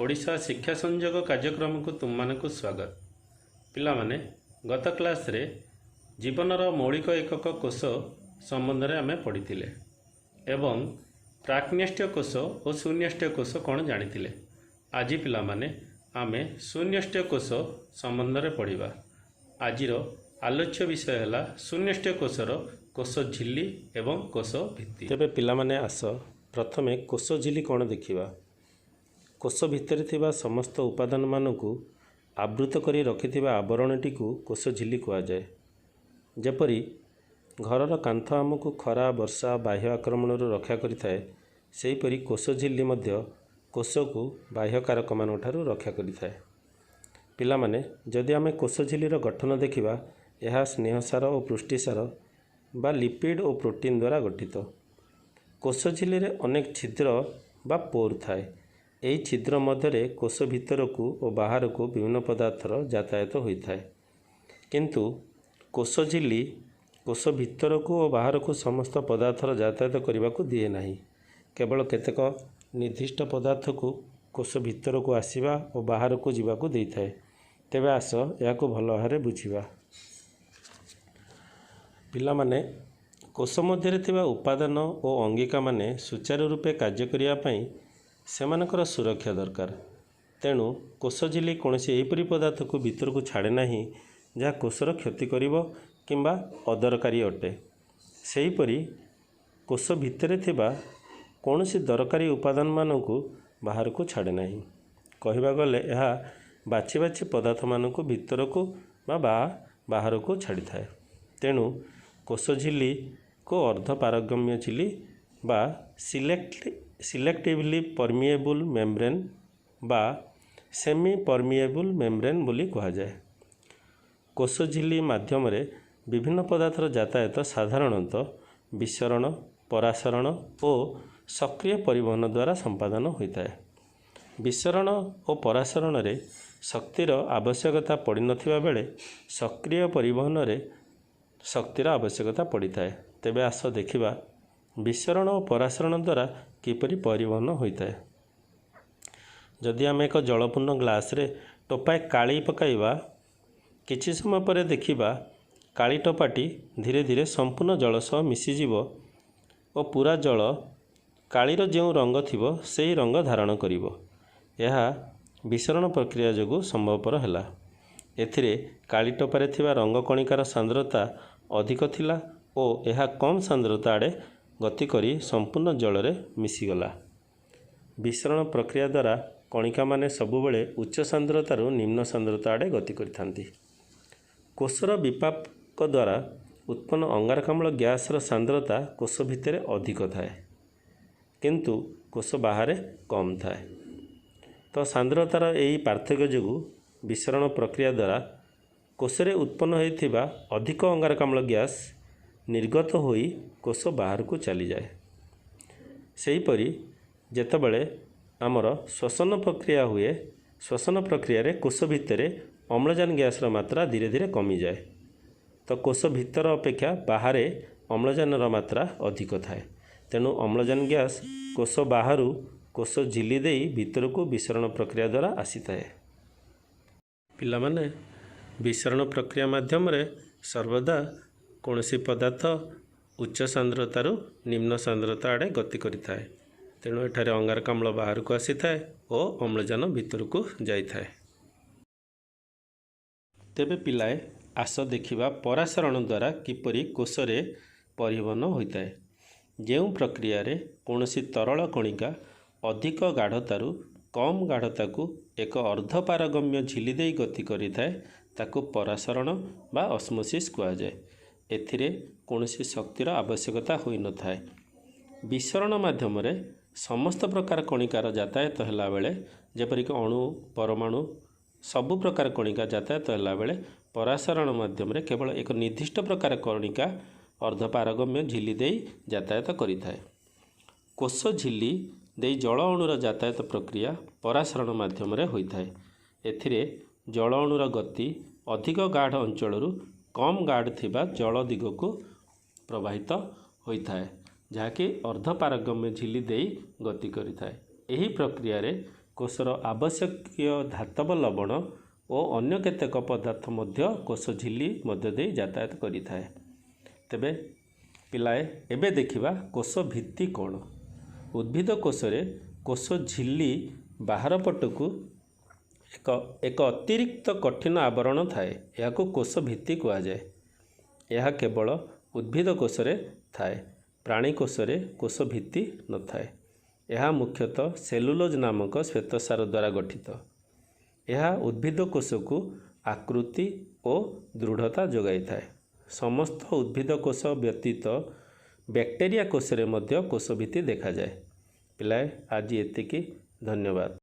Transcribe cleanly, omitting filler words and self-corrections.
ଓଡ଼ିଶା ଶିକ୍ଷା ସଂଯୋଗ କାର୍ଯ୍ୟକ୍ରମକୁ ତୁମମାନଙ୍କୁ ସ୍ୱାଗତ। ପିଲାମାନେ, ଗତ କ୍ଲାସ୍ରେ ଜୀବନର ମୌଳିକ ଏକକ କୋଷ ସମ୍ବନ୍ଧରେ ଆମେ ପଢ଼ିଥିଲେ ଏବଂ ପ୍ରାକ୍ନ୍ୟଷ୍ଟ୍ୟ କୋଷ ଓ ଶୂନ୍ୟଷ୍ଟ୍ୟ କୋଷ କ'ଣ ଜାଣିଥିଲେ। ଆଜି ପିଲାମାନେ, ଆମେ ଶୂନ୍ୟଷ୍ଟ୍ୟ କୋଷ ସମ୍ବନ୍ଧରେ ପଢ଼ିବା। ଆଜିର ଆଲୋଚ୍ୟ ବିଷୟ ହେଲା ଶୂନ୍ୟଷ୍ଟ୍ୟ କୋଷର କୋଷ ଝିଲ୍ଲି ଏବଂ କୋଷ ଭିତ୍ତି। ତେବେ ପିଲାମାନେ, ଆସ ପ୍ରଥମେ କୋଷ ଝିଲ୍ଲି କ'ଣ ଦେଖିବା। କୋଷ ଭିତରେ ଥିବା ସମସ୍ତ ଉପାଦାନମାନଙ୍କୁ ଆବୃତ କରି ରଖିଥିବା ଆବରଣଟିକୁ କୋଷ ଝିଲ୍ଲି କୁହାଯାଏ। ଯେପରି ଘରର କାନ୍ଥ ଆମକୁ ଖରା, ବର୍ଷା, ବାହ୍ୟ ଆକ୍ରମଣରୁ ରକ୍ଷା କରିଥାଏ, ସେହିପରି କୋଷ ଝିଲ୍ଲି ମଧ୍ୟ କୋଷକୁ ବାହ୍ୟ କାରକମାନଙ୍କ ଠାରୁ ରକ୍ଷା କରିଥାଏ। ପିଲାମାନେ, ଯଦି ଆମେ କୋଷ ଝିଲ୍ଲିର ଗଠନ ଦେଖିବା, ଏହା ସ୍ନେହସାର ଓ ପୃଷ୍ଟିସାର ବା ଲିପିଡ଼ ଓ ପ୍ରୋଟିନ୍ ଦ୍ୱାରା ଗଠିତ। କୋଷ ଝିଲ୍ଲିରେ ଅନେକ ଛିଦ୍ର ବା ପୋର୍ ଥାଏ। ଏହି ଛିଦ୍ର ମଧ୍ୟରେ କୋଷ ଭିତରକୁ ଓ ବାହାରକୁ ବିଭିନ୍ନ ପଦାର୍ଥର ଯାତାୟାତ ହୋଇଥାଏ। କିନ୍ତୁ କୋଷ ଝିଲ୍ଲି କୋଷ ଭିତରକୁ ଓ ବାହାରକୁ ସମସ୍ତ ପଦାର୍ଥର ଯାତାୟାତ କରିବାକୁ ଦିଏ ନାହିଁ। କେବଳ କେତେକ ନିର୍ଦ୍ଦିଷ୍ଟ ପଦାର୍ଥକୁ କୋଷ ଭିତରକୁ ଆସିବା ଓ ବାହାରକୁ ଯିବାକୁ ଦେଇଥାଏ। ତେବେ ଆସ ଏହାକୁ ଭଲ ଭାବରେ ବୁଝିବା। ପିଲାମାନେ, କୋଷ ମଧ୍ୟରେ ଥିବା ଉପାଦାନ ଓ ଅଙ୍ଗିକାମାନେ ସୁଚାରୁ ରୂପେ କାର୍ଯ୍ୟ କରିବା ପାଇଁ ସେମାନଙ୍କର ସୁରକ୍ଷା ଦରକାର। ତେଣୁ କୋଷ ଝିଲ୍ଲି କୌଣସି ଏହିପରି ପଦାର୍ଥକୁ ଭିତରକୁ ଛାଡ଼େ ନାହିଁ ଯାହା କୋଷର କ୍ଷତି କରିବ କିମ୍ବା ଅଦରକାରୀ ଅଟେ। ସେହିପରି କୋଷ ଭିତରେ ଥିବା କୌଣସି ଦରକାରୀ ଉପାଦାନମାନଙ୍କୁ ବାହାରକୁ ଛାଡ଼େ ନାହିଁ। କହିବାକୁ ଗଲେ ଏହା ବାଛି ବାଛି ପଦାର୍ଥମାନଙ୍କୁ ଭିତରକୁ ବା ବାହାରକୁ ଛାଡ଼ିଥାଏ। ତେଣୁ କୋଷ ଝିଲ୍ଲିକୁ ଅର୍ଦ୍ଧପାରଗମ୍ୟ ଝିଲ୍ଲି ବା ସିଲେକ୍ଟିଭଲି ପରମିଏବୁଲ୍ ମେମ୍ବ୍ରେନ୍ ବା ସେମି ପରମିଏବୁଲ୍ ମେମ୍ବ୍ରେନ୍ ବୋଲି କୁହାଯାଏ। କୋଷ ଝିଲ୍ଲି ମାଧ୍ୟମରେ ବିଭିନ୍ନ ପଦାର୍ଥର ଯାତାୟାତ ସାଧାରଣତଃ ବିସରଣ, ପରାସରଣ ଓ ସକ୍ରିୟ ପରିବହନ ଦ୍ୱାରା ସମ୍ପାଦନ ହୋଇଥାଏ। ବିସରଣ ଓ ପରାସରଣରେ ଶକ୍ତିର ଆବଶ୍ୟକତା ପଡ଼ିନଥିବା ବେଳେ ସକ୍ରିୟ ପରିବହନରେ ଶକ୍ତିର ଆବଶ୍ୟକତା ପଡ଼ିଥାଏ। ତେବେ ଆସ ଦେଖିବା ବିସରଣ ଓ ପରାସରଣ ଦ୍ୱାରା କିପରି ପରିବହନ ହୋଇଥାଏ। ଯଦି ଆମେ ଏକ ଜଳପୂର୍ଣ୍ଣ ଗ୍ଲାସରେ ଟୋପାଏ କାଳି ପକାଇବା, କିଛି ସମୟ ପରେ ଦେଖିବା କାଳି ଟୋପାଟି ଧୀରେ ଧୀରେ ସମ୍ପୂର୍ଣ୍ଣ ଜଳ ସହ ମିଶିଯିବ ଓ ପୁରା ଜଳ କାଳିର ଯେଉଁ ରଙ୍ଗ ଥିବ ସେହି ରଙ୍ଗ ଧାରଣ କରିବ। ଏହା ବିସରଣ ପ୍ରକ୍ରିୟା ଯୋଗୁଁ ସମ୍ଭବପର ହେଲା। ଏଥିରେ କାଳି ଟୋପାରେ ଥିବା ରଙ୍ଗ କଣିକାର ସାନ୍ଦ୍ରତା ଅଧିକ ଥିଲା ଓ ଏହା କମ୍ ସାନ୍ଦ୍ରତା ଆଡ଼େ ଗତି କରି ସମ୍ପୂର୍ଣ୍ଣ ଜଳରେ ମିଶିଗଲା। ବିସରଣ ପ୍ରକ୍ରିୟା ଦ୍ୱାରା କଣିକାମାନେ ସବୁବେଳେ ଉଚ୍ଚ ସାନ୍ଦ୍ରତାରୁ ନିମ୍ନ ସାନ୍ଦ୍ରତା ଆଡ଼େ ଗତି କରିଥାନ୍ତି। କୋଷର ବିପାକ ଦ୍ୱାରା ଉତ୍ପନ୍ନ ଅଙ୍ଗାରକାମ୍ଳ ଗ୍ୟାସର ସାନ୍ଦ୍ରତା କୋଷ ଭିତରେ ଅଧିକ ଥାଏ, କିନ୍ତୁ କୋଷ ବାହାରେ କମ୍ ଥାଏ। ତ ସାନ୍ଦ୍ରତାର ଏହି ପାର୍ଥକ୍ୟ ଯୋଗୁଁ ବିସରଣ ପ୍ରକ୍ରିୟା ଦ୍ୱାରା କୋଷରେ ଉତ୍ପନ୍ନ ହୋଇଥିବା ଅଧିକ ଅଙ୍ଗାରକାମ୍ଳ ଗ୍ୟାସ୍ ନିର୍ଗତ ହୋଇ କୋଷ ବାହାରକୁ ଚାଲିଯାଏ। ସେହିପରି ଯେତେବେଳେ ଆମର ଶ୍ୱସନ ପ୍ରକ୍ରିୟା ହୁଏ, ଶ୍ୱସନ ପ୍ରକ୍ରିୟାରେ କୋଷ ଭିତରେ ଅମ୍ଳଜାନ ଗ୍ୟାସର ମାତ୍ରା ଧୀରେ ଧୀରେ କମିଯାଏ। ତ କୋଷ ଭିତର ଅପେକ୍ଷା ବାହାରେ ଅମ୍ଳଜାନର ମାତ୍ରା ଅଧିକ ଥାଏ। ତେଣୁ ଅମ୍ଳଜାନ ଗ୍ୟାସ୍ କୋଷ ବାହାରୁ କୋଷ ଝିଲ୍ଲି ଦେଇ ଭିତରକୁ ବିସରଣ ପ୍ରକ୍ରିୟା ଦ୍ୱାରା ଆସିଥାଏ। ପିଲାମାନେ, ବିସରଣ ପ୍ରକ୍ରିୟା ମାଧ୍ୟମରେ ସର୍ବଦା କୌଣସି ପଦାର୍ଥ ଉଚ୍ଚ ସାନ୍ଦ୍ରତାରୁ ନିମ୍ନ ସାନ୍ଦ୍ରତା ଆଡ଼େ ଗତି କରିଥାଏ। ତେଣୁ ଏଠାରେ ଅଙ୍ଗାରକାମ୍ଳ ବାହାରକୁ ଆସିଥାଏ ଓ ଅମ୍ଳଜାନ ଭିତରକୁ ଯାଇଥାଏ। ତେବେ ପିଲାଏ, ଆସ ଦେଖିବା ପରାସରଣ ଦ୍ୱାରା କିପରି କୋଷରେ ପରିବହନ ହୋଇଥାଏ। ଯେଉଁ ପ୍ରକ୍ରିୟାରେ କୌଣସି ତରଳ କଣିକା ଅଧିକ ଗାଢ଼ତାରୁ କମ୍ ଗାଢ଼ତାକୁ ଏକ ଅର୍ଦ୍ଧପାରଗମ୍ୟ ଝିଲ୍ଲି ଦେଇ ଗତି କରିଥାଏ, ତାକୁ ପରାସରଣ ବା ଅସ୍ମୋସିସ୍ କୁହାଯାଏ। ଏଥିରେ କୌଣସି ଶକ୍ତିର ଆବଶ୍ୟକତା ହୋଇନଥାଏ। ବିସରଣ ମାଧ୍ୟମରେ ସମସ୍ତ ପ୍ରକାର କଣିକାର ଯାତାୟାତ ହେଲାବେଳେ, ଯେପରିକି ଅଣୁ, ପରମାଣୁ, ସବୁ ପ୍ରକାର କଣିକା ଯାତାୟାତ ହେଲାବେଳେ, ପରାସରଣ ମାଧ୍ୟମରେ କେବଳ ଏକ ନିର୍ଦ୍ଦିଷ୍ଟ ପ୍ରକାର କଣିକା ଅର୍ଦ୍ଧପାରଗମ୍ୟ ଝିଲ୍ଲି ଦେଇ ଯାତାୟାତ କରିଥାଏ। କୋଷ ଝିଲ୍ଲି ଦେଇ ଜଳ ଅଣୁର ଯାତାୟାତ ପ୍ରକ୍ରିୟା ପରାସରଣ ମାଧ୍ୟମରେ ହୋଇଥାଏ। ଏଥିରେ ଜଳ ଅଣୁର ଗତି ଅଧିକ ଗାଢ଼ ଅଞ୍ଚଳରୁ କମ୍ ଗାଢ଼ ଥିବା ଜଳ ଦିଗକୁ ପ୍ରବାହିତ ହୋଇଥାଏ, ଯାହାକି ଅର୍ଦ୍ଧପାରଗମ୍ୟ ଝିଲ୍ଲି ଦେଇ ଗତି କରିଥାଏ। ଏହି ପ୍ରକ୍ରିୟାରେ କୋଷର ଆବଶ୍ୟକୀୟ ଧାତବ ଲବଣ ଓ ଅନ୍ୟ କେତେକ ପଦାର୍ଥ ମଧ୍ୟ କୋଷ ଝିଲ୍ଲି ମଧ୍ୟ ଦେଇ ଯାତାୟାତ କରିଥାଏ। ତେବେ ପିଲାଏ, ଏବେ ଦେଖିବା କୋଷ ଭିତ୍ତି କ'ଣ। ଉଦ୍ଭିଦ କୋଷରେ କୋଷ ଝିଲ୍ଲି ବାହାର ପଟକୁ ଏକ ଅତିରିକ୍ତ କଠିନ ଆବରଣ ଥାଏ। ଏହାକୁ କୋଷ ଭିତ୍ତି କୁହାଯାଏ। ଏହା କେବଳ ଉଦ୍ଭିଦ କୋଷରେ ଥାଏ। ପ୍ରାଣୀ କୋଷରେ କୋଷ ଭିତ୍ତି ନଥାଏ। ଏହା ମୁଖ୍ୟତଃ ସେଲୁଲୋଜ୍ ନାମକ ଶ୍ୱେତସାର ଦ୍ୱାରା ଗଠିତ। ଏହା ଉଦ୍ଭିଦ କୋଷକୁ ଆକୃତି ଓ ଦୃଢ଼ତା ଯୋଗାଇଥାଏ। ସମସ୍ତ ଉଦ୍ଭିଦ କୋଷ ବ୍ୟତୀତ ବ୍ୟାକ୍ଟେରିଆ କୋଷରେ ମଧ୍ୟ କୋଷ ଭିତ୍ତି ଦେଖାଯାଏ। ପିଲାଏ, ଆଜି ଏତିକି। ଧନ୍ୟବାଦ।